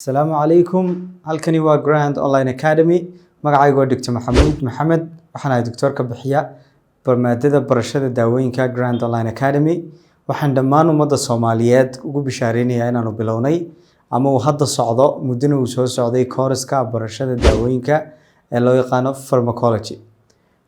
Asalaamu calaykum. Halkani waa Grand Online Academy. Magacaygu waa Dr Maxamuud Maxamed. Waxaan ahay doctor-ka bixiya maadada barashada daawooyinka Grand Online Academy. Waxaan dhammaan ummadda Soomaaliyeed ugu bishaareynaya inaanu bilownay ama uu hadda socdo, muddana uu soo socday, course-ka barashada daawooyinka ee loo yaqaano pharmacology.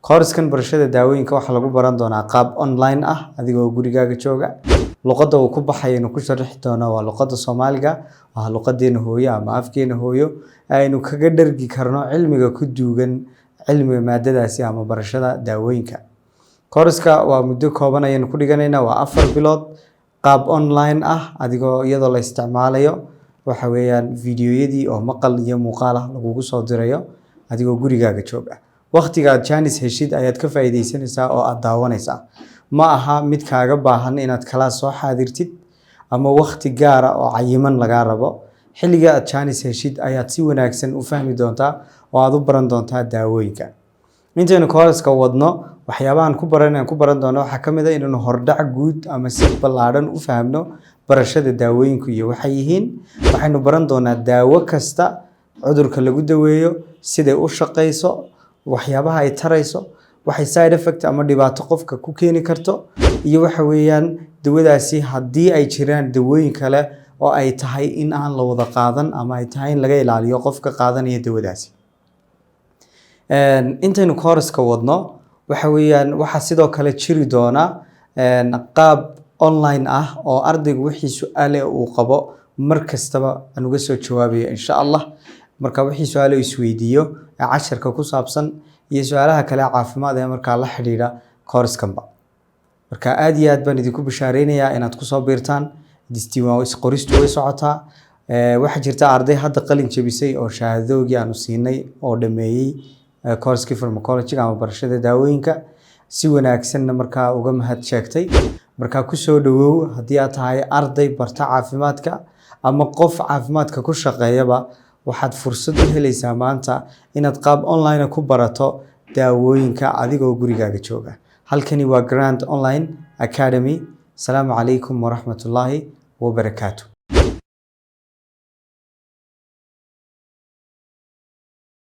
Course-kan barashada daawooyinka waxaa lagu baran doonaa qaab online ah, adigoo gurigaaga jooga. Luqadda uu ku baxay aynu ku sharixi doono waa luqadda Soomaaliga, waa luqadeena hooyo ama afkeena hooyo, aynu kaga dhergi karno cilmiga ku duugan cilmiga maadadaasi ama barashada daawooyinka. Course-ka waa muddo kooban ayaynu ku dhiganaynaa, waa 4 bilood, qaab online ah, adigoo iyadoo la isticmaalayo waxa weeyaan fiidiyoyadii oo maqal iyo muuqaal ah lagugu soo dirayo adigoo gurigaaga jooga. Waqtiga aad chance heshid ayaad ka faa'iidaysanaysaa oo aad daawanaysaa. Ma aha mid kaaga baahan inaad class soo xaadirtid ama waqti gaara oo cayiman lagaa rabo. Xilliga aad chance heshid ayaad si wanaagsan u fahmi doontaa oo aad u baran doontaa daawooyinka. Intaynu course-ka wadno, waxyaabahan ku baran doono waxaa ka mid ah inaynu hordhac guud ama si ballaadhan u fahamno barashada daawooyinku iyo waxay yihiin. Waxaynu baran doonaa daawo kasta, cudurka lagu daweeyo, siday u shaqayso, waxyaabaha ay tarayso, waxay side effect ama dhibaato qofka ku keeni karto, iyo waxa weeyaan dawadaasi haddii ay jiraan dawooyin kale oo ay tahay in aan la wada qaadan ama ay tahay in laga ilaaliyo qofka qaadanaya dawadaasi. Intaynu course-ka wadno, waxa weeyaan waxaa sidoo kale jiri doona qaab online ah oo ardaygu wixii su-aale uu qabo mar kastaba aan uga soo jawaabayo, insha Allah. Marka wixii su-aale isweydiiyo ee casharka ku saabsan iyo su-aalaha kale caafimaad ee markaa la xidhiidha course-kanba. Marka aad iyo aad baan idinku bishaareynaya inaad kusoo biirtaan. Isdiiwaan isqoristu way socotaa. Waxaa jirta arday hadda qalin jebisay oo shahaadoogi aanu siinay oo dhameeyey course-kii pharmacology ama barashada daawooyinka, si wanaagsanna markaa uga mahad sheegtay. Markaa kusoo dhawow, haddii aad tahay arday barta caafimaadka ama qof caafimaadka ku shaqeeyaba, waxaad fursad u helaysaa maanta inaad qaab online ku barato daawooyinka adigoo gurigaaga jooga. Halkani waa Grand Online Academy. Asalaamu calaykum waraxmatullaahi wabarakaatu.